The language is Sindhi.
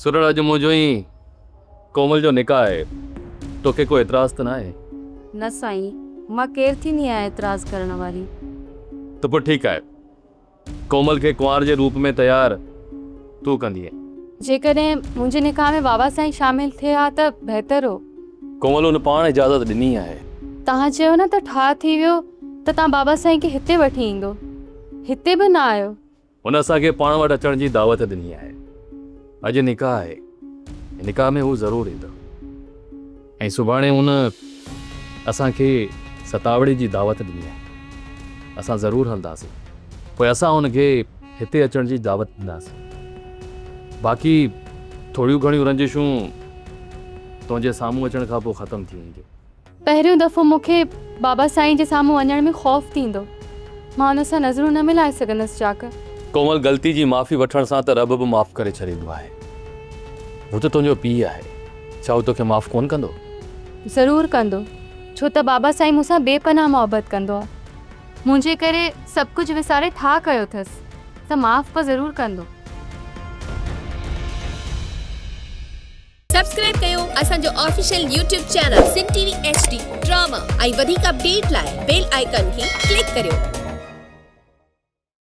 سرڙ اڄ منهنجو ۽ ڪومل جو نڪاح آهي، توکي ڪو اعتراض ته ناهي؟ نه سائين، مان ڪير ٿيندي آهيان اعتراض ڪرڻ واري. ته پوء ٺيڪ آهي، ڪومل کي ڪنوار جي روپ ۾ تيار تون ڪندينء. جيڪڏهن منهنجي نڪاح ۾ بابا سائين شامل ٿئي ها ته بهتر هو. ڪومل هن پاڻ اجازت ڏني آهي. توهان چيو نه ته ٺاهه ٿي ويو ته توهان بابا سائين کي هتي وٺي ايندو. هتي به نه آيو. هن اسان کي پاڻ وٽ اچڻ جي دعوت ڏني آهي. اڄ نڪاح آهي. نڪاح ۾ هو ضرور ايندو. ۽ سڀاڻي هن اسان کي ستاوڙي جي دعوت ڏني آهي. اسان ضرور هلنداسين. پوء اسان هن کي هتي اچڻ جي دعوت ڏينداسين. باقي ٿوريون گهڻيون رنجشون تنهنجي سامهون اچڻ کان پوء ختم ٿي وينديون. پهريون دفعو مون کي بابا سائين جي سامهون وڃڻ ۾ خوف ٿيندو. مان ان سان نظرون نه ملائي سگهندس چاڪر. ڪومل غلطي جي معافي وٺڻ سان ته رب به معاف ڪري ڇڏيندو آهي. هو ته تنهنجو پيء آهي. ڇا هو توکي معاف ڪونه ڪندو؟ ضرور ڪندو. ڇو ته بابا سائين مون سان بي پناهه محبت ڪندو آهي. منهنجي ڪري سڀ ڪجهه وساري ٺاهه ڪيو اٿس ته معاف به ضرور ڪندو. سبسڪرائب ڪيو اسان جو official YouTube channel Sindh T V H D drama ۽ وڌيڪ اپڊيٽ لاء بيل آئيڪان کي ڪلڪ ڪريو.